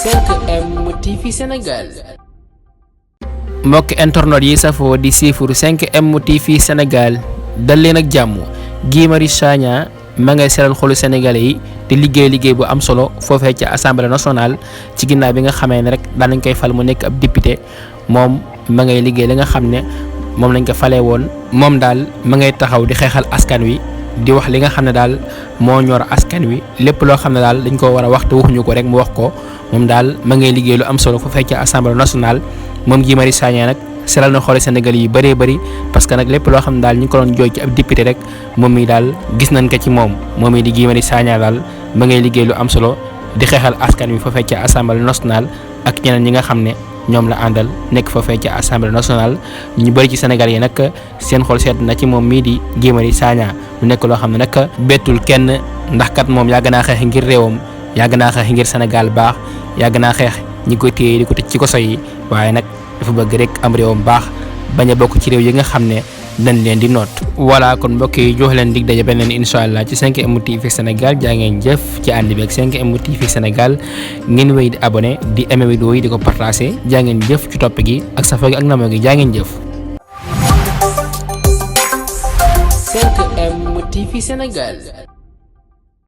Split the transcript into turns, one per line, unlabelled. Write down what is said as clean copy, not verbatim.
5M TV Sénégal.
mbokk internet yi safoo di siifur 5M TV Sénégal dal leen ak jàmm. Guy Marius Sagna ma ngay seral xolu sénégalais yi te liggéey bu am solo foofee ci assemblée nationale ci ginnaaw bi nga xamee ne rek daan nañ koy fal mu nekk ab député moom ma ngay liggéey li nga xam ne moom lañ ko falee woon. moom daal ma ngay taxaw di xeexal askan wi di wax li nga xam ne daal moo ñor askan wi lépp loo xam ne daal dañ ko war a wax te waxuñu ko rek mu wax ko. moom daal ma ngay liggéey lu am solo foofee ci assemblée nationale moom Guy Marius Sagna nag seral na xooli Sénégal yi bëree bëri parce que nag lépp loo xam ne daal ñu ko doon jooy ci ab député rek moom mi daal gis nañ ko ci moom mi di Guy Marius Sagna daal ma ngay liggéey lu am solo di xeexal askan wi foofee ci assemblée nationale ak ñeneen ñi nga xam ne ñoom la àndal nekk foofee ci assemblée nationale ñu bëri ci Sénégal yi nag seen xol seet na ci moom mii di Guy Marius Sagna mu nekk loo xam ne nag bettul kenn ndax kat moom yàgg naa xeex ngir réewam yàgg naa xeex ngir Sénégal baax yàgg naa xeex ñi koy téye di ko tëj ci koso yi waaye nag dafa bëgg rek am réewam baax bañ a bokk ci réew yi nga xam ne dañ leen di noot. voilà kon mbokk yi jox leen dig daje beneen incha allah ci 5M TV Sénégal jaa ngeen jëf ci ànd bi ak 5M TV Sénégal ngeen wéy di abonné di aimé vidéo yi di ko partagé jaa ngeen jëf ci topp gi ak safo gi ak namoo gi jaa ngeen jëf.
5M TV Sénégal.